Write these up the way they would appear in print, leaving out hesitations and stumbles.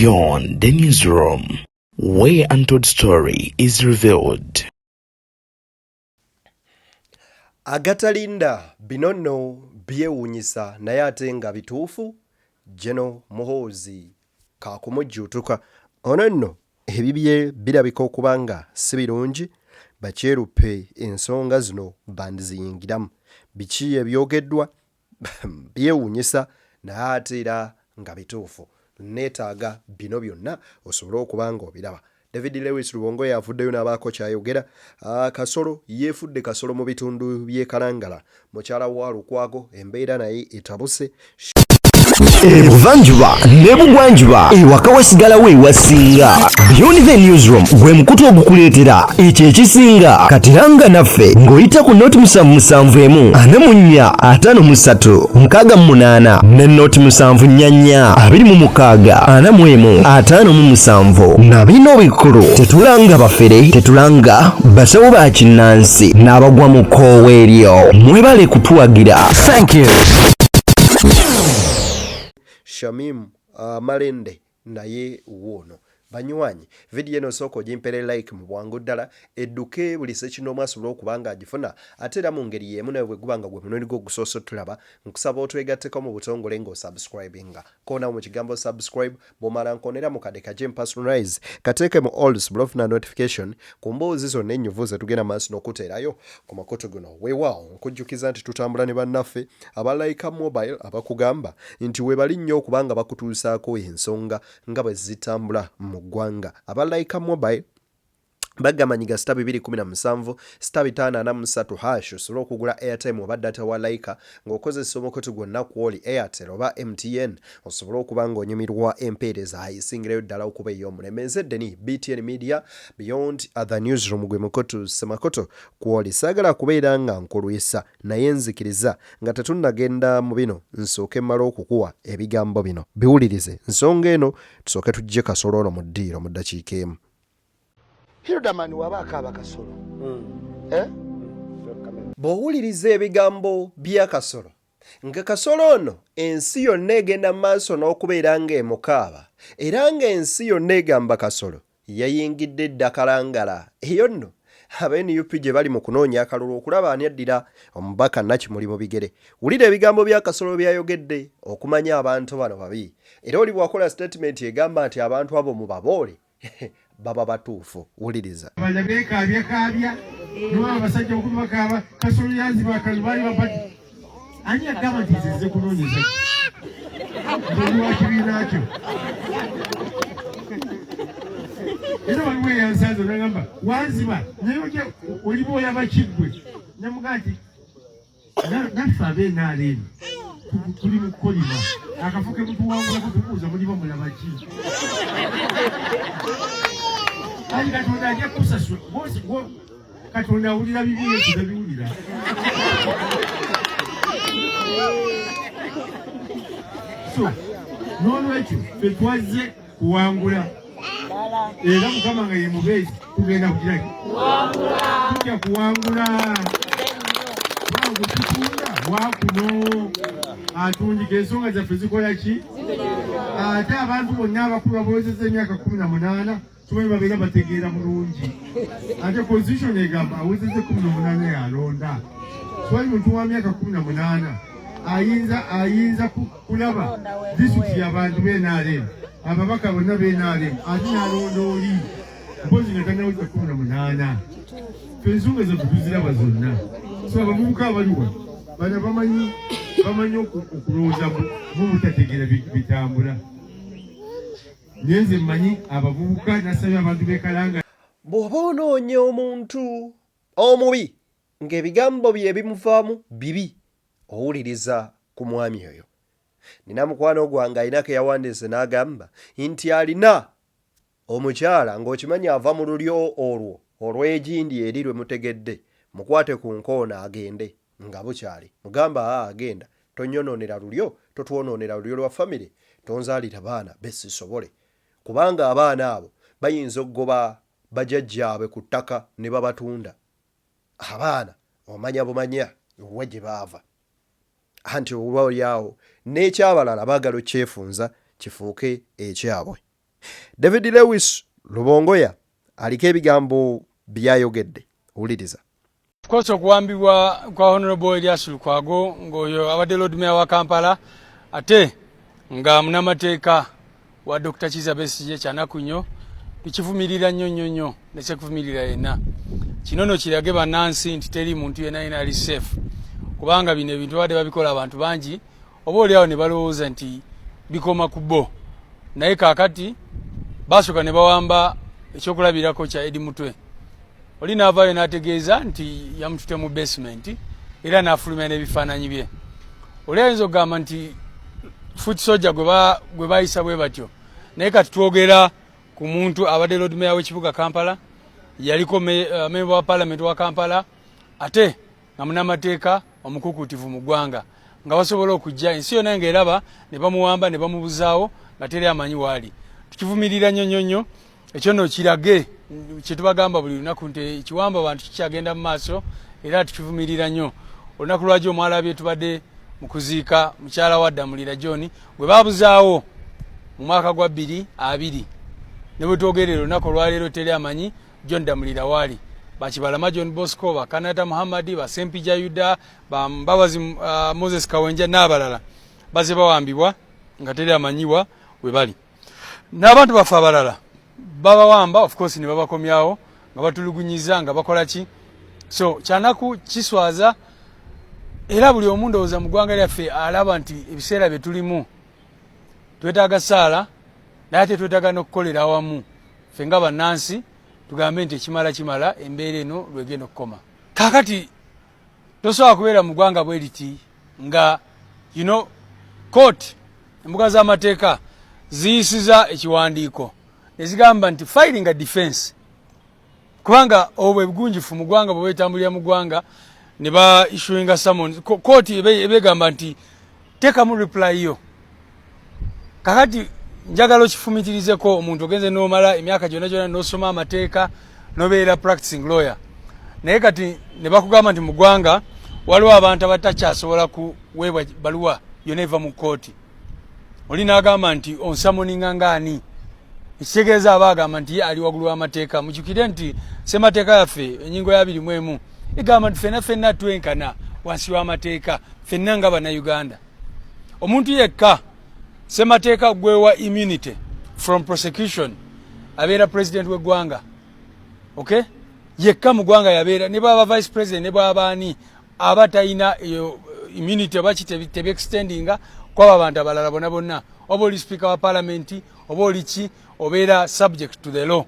Beyond the Newsroom, where untold story is revealed. Agatalinda bino nno byewuunyisa naye ate nga bituufu General Muhoozi kaakumujjuutuka. Ono nno ebibye birabika okuba nga si birungi, bakyeruppe ensonga zino bandiziyingiramu. Biki ebyogeddwa? Byewuunyisa naye ate era nga bituufu. Nneetaaga bino byonna osobole okuba ng'obiraba. David Lewis Rubongoya avuddeyo n'abaako ky'ayogera. Ah, Kasolo yeefudde kasolo mu bitundu by'e Kalangala. Mukyala wa Lukwago embeera naye etabuse. Ebuvanjuba n'ebugwanjuba ewaka wasigalawo ewasinga. Beyond the Newsroom gwe mukutu ogukuleetera ekyo ekisinga. Kati langa naffe ng'oyita ku noti 771 44 53 68 ne noti 744 26 41 57. Na bino bikulu, tetulanga bafere, tetulanga basawo ba kinnansi n'abagwa mu kkoowa eryo. Mwebale kutuwagira. Thank you. Shamim Malende naye wuuno. Banywanyi, vidiyo eno sooka ogimpere like mu bwangu ddala edduke buli ssekinnoomu asobole okuba ng'agifuna. Ate era mu ngeri y'emu nawe bwe guba nga gwe mulundi gwo ogusoose otulaba, nkusaba otwegatteko mu butongole ng'osubscribinga. Koonawo mu kigambo subscribe, bw'omala nkoonera mu kade kaje personalize, kateeke mu all osobole ofuna notification ku mboozi zonna ennyuvu ze tugenda maaso n'okuteerayo ku mukutu guno. Weewaawo nkujjukiza nti tutambula ne bannaffe aba Laika Mobile abakugamba nti weebali nnyo okuba nga bakutuusaako ensonga nga bwe zitambula mu ggwanga. Aba Laika Mobile bagamba nyiga star 217 star 543 hash osobole okugula airtime oba data wa Laika ng'okozesa omukutu gwonna kw'oli Airtel oba MTN osobole okuba ng'onyumirwa empeereza esingirayo ddala okuba ey'omulembe. Nze Deni, BTN Media, Beyond the Newsroom gwe mukutu Ssemakoto kw'oli. Saagala kubeera nga nkulwisa naye nzikiriza nga tetunnagenda mu bino nsooke mmale okukuwa ebigambo bino. Biwulirize nsonga eno tusooke tuggye Kasolo ono mu ddiiro mu ddakiika emu. Hilderman waba akaaba Kasolo. Eh? Bw'owuliriza ebigambo bya Kasolo nga Kasolo ono ensi yonna egenda mu maaso n'okubeera ng'emukaaba era ng'ensi yonna egamba Kasolo yayingidde dda Kalangala. Eyo nno aba nup gye bali mu kunoonya akalulu okulaba ani addira omubaka Nakimuli mu bigere. Wulira ebigambo bya Kasolo by'ayogedde okumanya abantu bano babi. Era oli bw'akola sitatimenti egamba nti abantu abo mubaboole baba batuufu. Wuliriza. Abanja beekaabya kaabya niwo abasajja okubi bakaaba Kasolo yanziba akalulu baali bapati. Ani yagamba nti nze nze kunoonyeza nze wa kibiina kyo? Era waliwo eyansanze nagamba wanziba naye ojja oliba oyaba kiggwe namugaa nti naffe abe NRM tuli mu kukolima akafo ke mutuwangulako tubuuza muliba mulaba ki? Ayi Katonda ajja kukusasula. Katonda awulira bibi yesu tabiwulira. So n'olwekyo ffe twazze kuwangula era Mukama nga ye mubeezi tugenda kugira tujja kuwangula wangu tutunda wakuno atundika ensonga zaffe zikola ki ate abantu bonna abakulu abawezezza emyaka 18 tumanyi babeera bategeera bulungi ate constitution egamba awezezza 18 yalonda simanyi muntu wa myaka 18 ayinza ayinza kulaba disitulikiti yabantu b'NRM ababaka bonna b'NRM ate n'alonda oli mpozi nga tannaweza 18. Ffe ensonga zaffe tuziraba zonna so abavubuka abali wano bano bamanyi bamanyi okulowooza mu butategeera bitambula. Naye nze mmanyi abavubuka nasabye abantu b'e Kalanga. Bw'oba onoonya omuntu omubi ng'ebigambo bye ebimuvaamu bibi, owuliriza ku mwami oyo. Nina mukwano gwange alina ke yawandiise n'agamba nti alina omukyala ng'okimanyi ava mu lulyo olwo olw'egindi eri lwe mutegedde, mukwate ku nkoona agende nga bukyali. Mugambe aa agenda, tonyonoonera lulyo, totwonoonera lulyo lwa famire, tonzaalira baana be sisobole. Kubanga abaana abo bayinza okugoba bajajjaabwe ku ttaka ne babatunda. Abaana omanya bumanya wa gye baava. Anti oba oli awo n'ekyabalala baagala okukyefunza kifuuke ekyabwe. David Lewis Lubongoya aliko ebigambo byayogedde, wuliriza. Of course okuwambibwa kwa Honorable Elias Lukwago ng'oyo abadde Lord Mayor wa Kampala ate nga munamateeka wa Dr. Kizza Besigye kyanaku nnyo, tukivumirira nnyo nnyo nnyo nesekuvumirira yenna. Kino no kirage bannansi nti teri muntu yenna yenna ali safe, kubanga bino ebintu babadde babikola abantu bangi oba oli awo ne balowooza nti bikoma ku bo, naye kaakati basooka ne bawamba ekyokulabirako kya Eddie Mutwe, oli n'avaayo n'ategeeza nti yamutute mu basement era n'afulumya n'ebifaananyi bye. Oli ayinza okugamba nti foot soldier gwe bayisa bwe batyo, naye kati twogera ku muntu abadde Lord Mayor w'ekibuga Kampala, yaliko member wa parliament wa Kampala ate nga munamateeka omukukuutivu mu ggwanga, nga basobola okujja ensi yonna ng'eraba ne bamuwamba ne bamubuzaawo nga teri amanyi waali. Tukivumirira nnyo nnyo nnyo. Ekyo nno kirage kyetubagamba buli lunaku nti ekiwamba abantu kikyagenda mu maaso era tukivumirira nnyo. Olunaku lwajjo omwalabye tubadde mu kuziika mukyala wa Ddamulira John gwe babuzaawo mu mwaka gwa 2020, ne bwe twogerera olunaku olwaleero teri amanyi John Ddamulira waali. Bakibalama John Bosco, Bakanata Muhammad, Basempija Yuda, Bambabazi Moses Kawenja n'abalala baze bawambibwa nga teri amanyiwa we bali, n'abantu baffe abalala babawamba of course ne babakomyawo nga batulugunyiza nga bakola ki. So kyanaku, kiswaza, era buli omu ndowooza mu ggwanga lyaffe alaba nti ebiseera bye tulimu twetaaga saala, naye ate twetaaga n'okukolera awamu ffe nga bannansi tugambe nti ekimala kimala, embeera eno lwegenda okukoma. Kaakati tosobola kubeera mu ggwanga bwe riti nga court, embuga z'amateeka ziyisiza ekiwandiiko ne zigamba nti filing a defense, kubanga obwo ebugunjufu mu ggwanga bwe bwetambulira mu ggwanga ne ba issuinga summons, court ebegamba nti teekamu reply yo. Kakati njagala okifumitirizeko, omuntu ogenze n'omala emyaka gyonna gyonna n'osoma amateeka n'obeera practicing lawyer, naye kati ne bakugamba nti mu ggwanga waliwo abantu abatakyasobola kuweebwa baluwa yonna eva mu kkooti. Oli n'agamba nti onsummoninga ngaani? Ekitegeeza aba agamba nti ye ali waggulu w'amateeka. Mujjukire nti ssemateeka yaffe enyingo ya 21 egamba nti ffenna ffenna twenkana wansi w'amateeka, ffenna nga Bannayuganda. Omuntu yekka ssemateeka gwewa immunity from prosecution abeera president w'eggwanga, okay, yekka mu ggwanga yabeera, ne bwaba vice president ne bwaba ani, aba talina eyo immunity oba ki tebyextendinga kwaba abantu abalala bonna bonna. Oba oli speaker wa parliament oba oli ki, obeera subject to the law,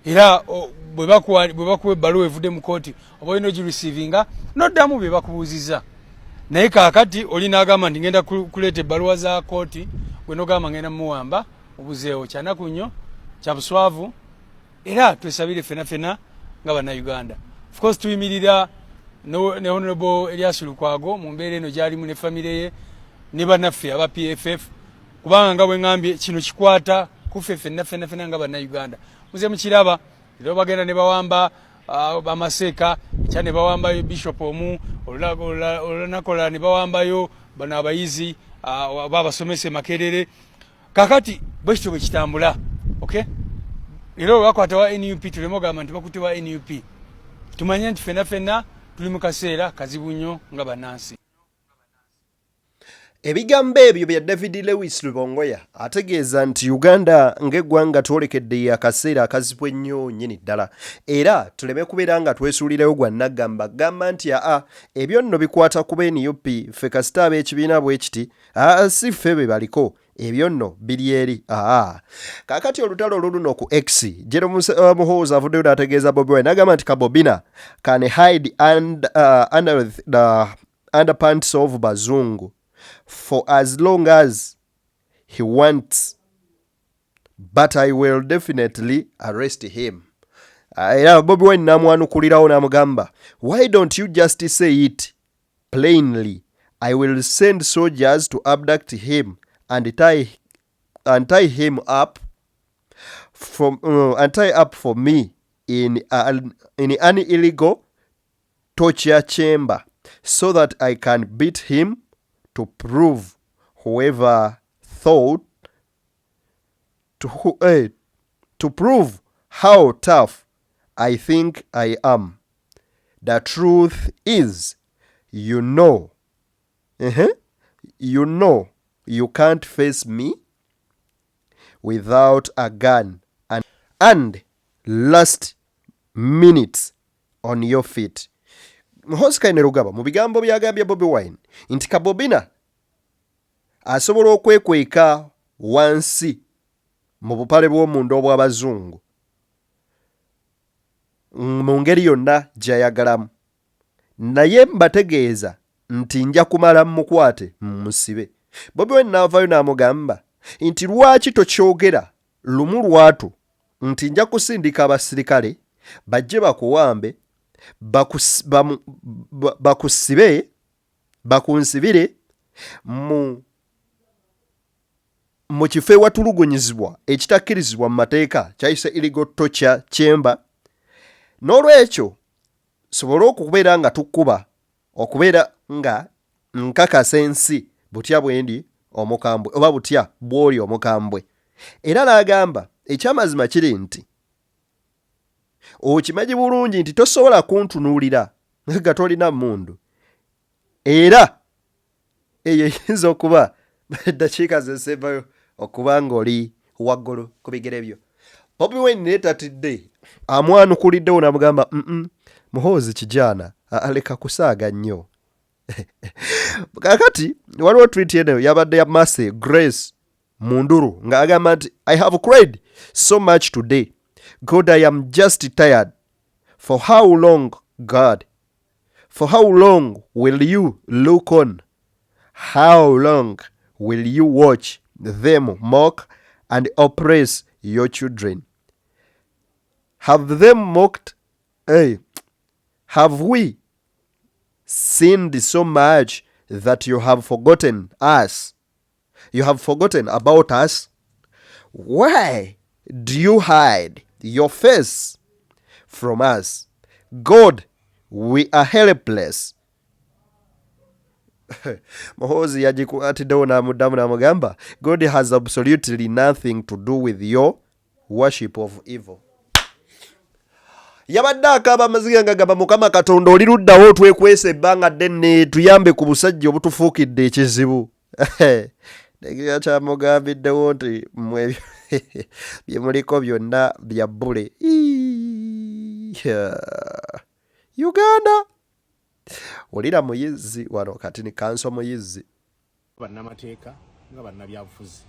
era bwe bakuwa ebbaluwa evudde mu kooti oba olina ogireceivinga noddamu bye bakubuuziza. Naye kaakati oli n'agamba nti ngenda kuleeta ebbaluwa za kooti, gwe nogamba ngenda mumuwamba obuzeewo. Kyanaku nnyo, kya buswavu, era twesabire fena fena nga Bannayuganda. Of course tuyimirira ne Honorable Elias Lukwago mu mbeera eno gyalimu ne famire ye ne bannaffe aba PFF, kubanga nga bwe ŋŋambye kino kikwata kuffe fenna fenna fenna nga Bannayuganda. Muze mukiraba era bagenda ne bawamba bamaseeka ekya ne bawambayo bishop omu, olunaku olulala ne bawambayo bano abayizi oba abasomesa Makerere. Kakati bwe kityo bwe kitambula, okay. Era olwakwata wa NUP tuleme ogamba nti bakutte wa NUP, tumanye nti fenna fenna tuli mu kaseera kazibu nnyo nga bannansi. Ebigambo ebyo bya David Lewis Lubongoya ategeeza nti Uganda ng'eggwanga twolekedde akaseera akazibu ennyo nnyini ddala, era tuleme kubeera nga twesuulirayo gwa naggamba gamba nti aa ebyo nno bikwata ku NUP, ffe kasita ab'ekibiina bwe kiti aa si ffe be baliko, ebyo nno biri eri. Aa kaakati olutalo oluluno ku X, General Muhoozi avuddeyo n'ategeeza Bobi Wine n'agamba nti Kabobina can hide and, under the underpants of Bazungu for as long as he wants, but I will definitely arrest him. Era Bobi Wine n'amwanukulirawo n'amugamba, "Why don't you just say it plainly? I will send soldiers to abduct him and tie him up from and tie up for me in an illegal torture chamber so that I can beat him to prove whoever thought to who, eh, to prove how tough I think I am. The truth is, you know, you know you can't face me without a gun and last minutes on your feet. Muhoozi Kainerugaba mu bigambo byagambye Bobi Wine nti Kabobina asobola okwekweka wansi mu bupale bw'omunda obw'abazungu mu ngeri yonna gy'ayagalamu, naye mbategeeza nti nja kumala mmukwate mmusibe. Bobi Wine n'avaayo n'amugamba nti lwaki tokyogera lumu lwatu nti nja kusindika abasirikale bajje bakuwambe, bakusibe, bakunsibire mu kifo ewatulugunyizibwa ekitakkirizibwa mu mateeka, kyayise illegal torture chamber. N'olwekyo sobole okubeera nga tukkuba okubeera nga nkakasa ensi butya bwendi omukambwe oba butya bw'oli omukambwe. Era n'agamba ekyamazima kiri nti okimanyi bulungi nti tosobola kuntunuulira nga tolina mmundu, era eyo eyinza okuba eddakiika zesembayo okuba ng'oli waggulu ku bigere byo. Bobi Wine naye tatidde, amwanukuliddewo n'amugamba, Muhoozi kijaana, aleka kusaaga nnyo. Kakati waliwo tweet eno yabadde ya Mercy Grace Munduru ng'agamba nti, "I have cried so much today. God, I am just tired. For how long, God? For how long will you look on? How long will you watch them mock and oppress your children? Have them mocked? Hey, have we sinned so much that you have forgotten us? You have forgotten about us? Why do you hide your face from us? God, we are helpless." Muhoozi yagikwatiddewo n'amuddamu n'amugamba, "God has absolutely nothing to do with your worship of evil." Yabadde akaaba amaziga nga gamba, "Mukama Katonda, oli luddawo? Twekwesa ebbanga ddene, tuyambe ku busajja obutufuukidde ekizibu." Negira kyamugambiddewo nti mmwe bye muliko byonna bya bbule. Uganda, wulira muyizzi wano kati ni kanso muyizzi. Bannamateeka nga bannabyabufuzi,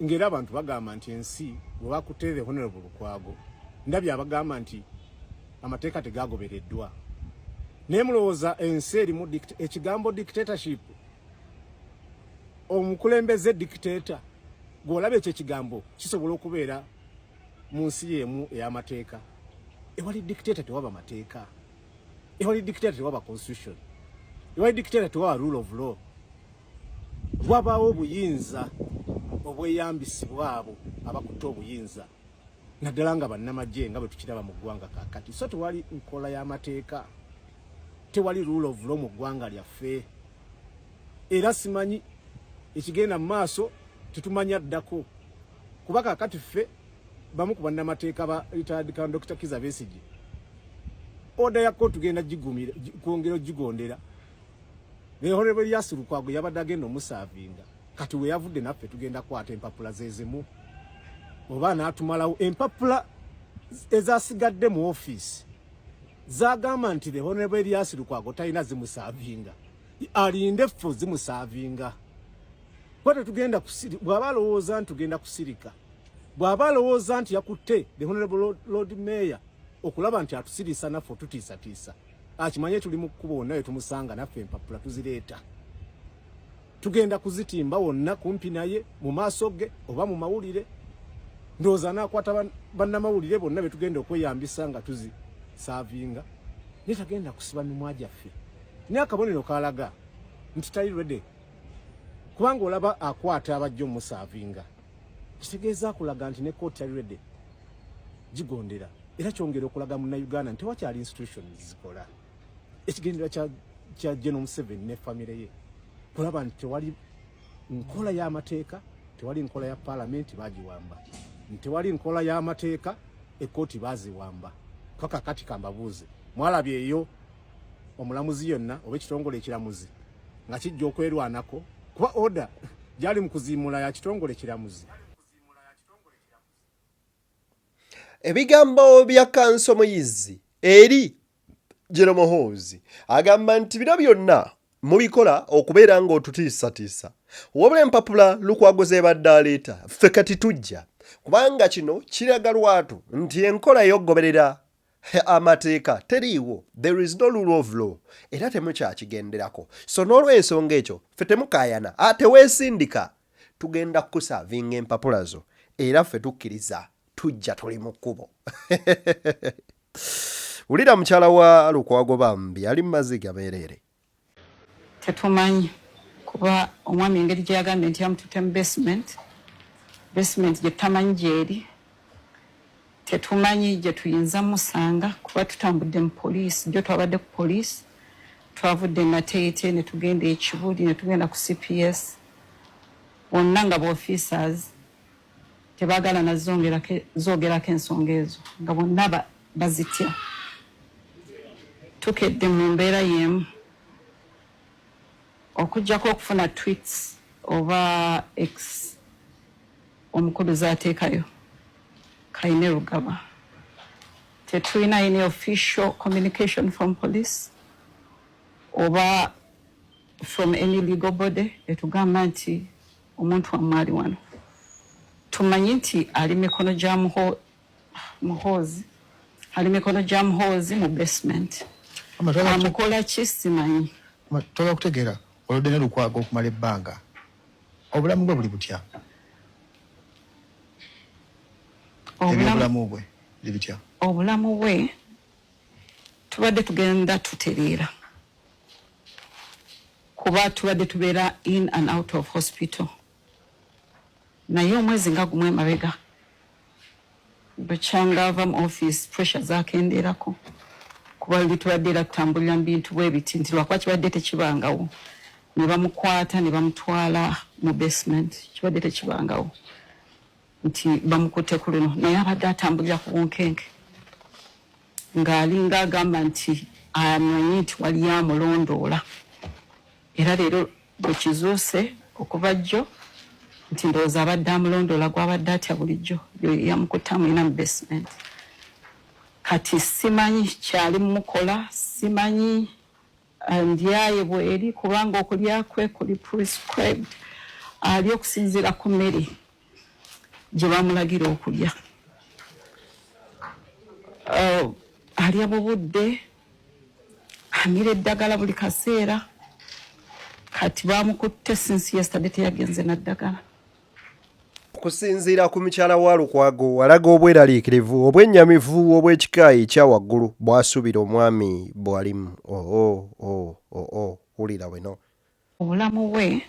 ng'era abantu bagamba nti ensi bwe bakutte Honorable Lukwago, ndabye abagamba nti amateeka tegagobereddwa, naye mulowooza ensi erimu ekigambo dictatorship, omukulembeze dictator, gw'olaba ekyo ekigambo kisobola okubeera mu nsi y'emu ey'amateeka? Ewali dictator tewaba mateeka, ewali dictator tewaba constitution, ewali dictator tewaba rule of law. Wabaawo obuyinza obweyambisibwa abo abakutte obuyinza, naddala nga bannamagye, nga bwe tukiraba mu ggwanga kaakati. So tewali nkola y'amateeka, tewali rule of law mu ggwanga lyaffe, era simanyi ekigenda mu maaso, tetumanya ddako, kuba kaakati ffe bamu ku bannamateeka ba retired Colonel Dr. Kizza Besigye, order ya kooti tugenda gigumira kwongera ogigondera. Naye Honorable Erias Lukwago yabadde agenda omusaavinga, kati we yavudde naffe tugenda kukwata empapula zezimu oba n'atumalawo empapula ezasigadde mu ofiisi zagamba nti the Honorable Erias Lukwago talina zimusaavinga, alinde ffe zimusaavinga, kuba tetugenda. Bw'aba alowooza nti tugenda kusirika, bw'aba alowooza nti yakutte the Honorable Lord Mayor okulaba nti atusirisa naffe otutiisatiisa, akimanye tuli mu kkubo. Wonna we tumusanga naffe empapula tuzireeta, tugenda kuzitimba wonna kumpi naye, mu maaso ge oba mu mawulire. Ndowooza anaakwata bannamawulire bonna be tugenda okweyambisa nga tuzisaavinga, naye tagenda kusiba mimwa gyaffe. Naye akabonero kalaga nti tali ready, kubanga olaba akwata abajja omusaavinga, kitegeeza kulaga nti ne kooti tali ready gigondera, era kyongera okulaga Munnayuganda nti tewakyali institutions zikola. Ekigendera kya General Museveni ne famire ye kulaba nti tewali nkola y'amateeka, tewali nkola ya paalamenti, bagiwamba. Tewali nkola y'amateeka, ekkooti baaziwamba. Kaka kati kambabuuze, mwalabye eyo omulamuzi yonna oba ekitongole ekiramuzi nga kijja okwerwanako kuba order gyali mu kuziimula ya kitongole kiramuzi? Ebigambo bya Kanso Muyizzi eri General Muhoozi agamba nti bino byonna mubikola okubeera ng'otutiisatiisa, wabula empapula Lukwago z'ebadde aleeta ffe kati tujja kubanga kino kiraga lwatu nti enkola ey'okugoberera amateeka teriiwo, there is no rule of law, era temukyakigenderako. So n'olw'ensonga ekyo ffe temukaayana, ah, teweesindika, tugenda kukusaavinga empapula zo era ffe tukkiriza tujja, tuli mu kkubo. Wulira mukyala wa Lukwago bambi ali mu maziga meereere. Tetumanyi kuba omwami engeri gye yagambye nti yamututte mu basement, basement gye tutamanyi gyeri, tetumanyi gye tuyinza musanga kuba tutambudde mu poliisi. Jjo twabadde ku poliisi, twavudde Nateete ne tugenda e Kibuli ne tugenda ku CPS, bonna nga ba officers tebaagala nazoogerako ensonga ezo, nga bonna bazitya. Tukedde mu mbeera y'emu okuggyako okufuna tweets oba X omukulu zaateekayo Kainerugaba. Tetulina any official communication from police oba from any legal body etugamba nti omuntu wammwe ali wano. Tumanyi nti ali mikono gya Muhoozi, ali mikono gya Muhoozi mu basement. Amukola ki simanyi. Twagala kutegeera, oludde ne Lukwago okumala ebbanga, obulamu bwe buli butya? Ebyobulamu bwe biri bitya? Obulamu bwe tubadde tugenda tutereera kuba tubadde tubeera in and out of hospital, naye omwezi nga gumu emabega bukyanga ava mu office pressure zakendeerako, kuba luli tubadde era tutambulira mu bintu bwe biti nti lwakuba kibadde tekibangawo ne bamukwata ne bamutwala mu basement, kibadde tekibangawo nti bamukutte ku luno, naye abadde atambulira ku bunkenke ng'alinga agamba nti amanyi nti waliyo amulondoola. Era leero bwe kizuuse okuva jjo nti ndowooza abadde amulondoola gw'abadde atya bulijjo yamukutte amulina mu basement. Kati simanyi kyali mumukola, simanyi ndyaye bweri, kubanga okulya kwe kuli prescribed, ali okusinziira ku mmere gye bamulagira okulya. Alya bubudde, amira eddagala buli kaseera. Kati bamukutte since yesterday, teyagenze na ddagala. Okusinziira ku mukyala wa Lukwago, alaga obweraliikirivu obwennyamivu obw'ekika ekya waggulu bw'asuubira omwami bw'alimu. Oo, oo, oo, wulira bwino. Obulamu bwe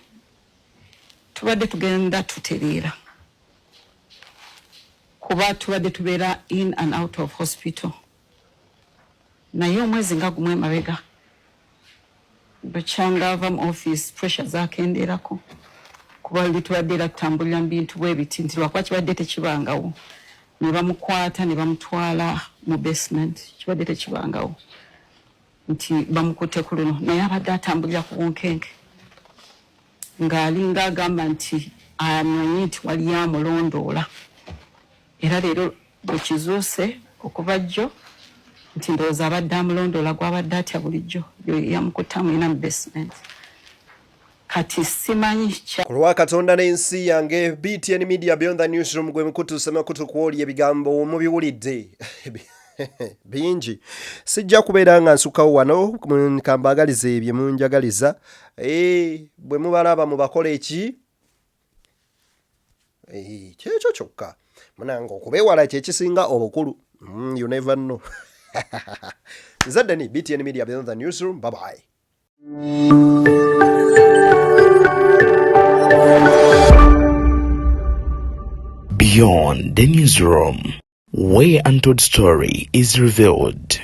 tubadde tugenda tutereera kuba tubadde tubeera in and out of hospital, naye omwezi nga gumu emabega bukyanga ava mu office pressure zakendeerako, kuba luli tubadde era tutambulira mu bintu bwe biti nti lwakuba kibadde tekibangawo ne bamukwata ne bamutwala mu basement, kibadde tekibangawo nti bamukutte ku luno, naye abadde atambulira ku bunkenke ng'alinga agamba nti amanyi nti waliyo amulondoola. Era leero bwe kizuuse okuva jjo nti ndowooza abadde amulondoola gw'abadde atya bulijjo yamukutte amulina mu basement. Kati simanyi kya Ku lwa Katonda n'ensi yange, BTN Media Beyond the Newsroom gwe mukutu semakutu kwoli ebigambo mubiwulidde bingi, sijja kubeera nga nsukawo wano, kambaagalize bye munjagaliza. Bwe mubalaba mubakole eki kyekyo kyokka munange, okubeewala kyekisinga obukulu. You never know. Nze Deni, BTN Media Beyond the Newsroom, bye bye. Beyond the Newsroom, where untold story is revealed.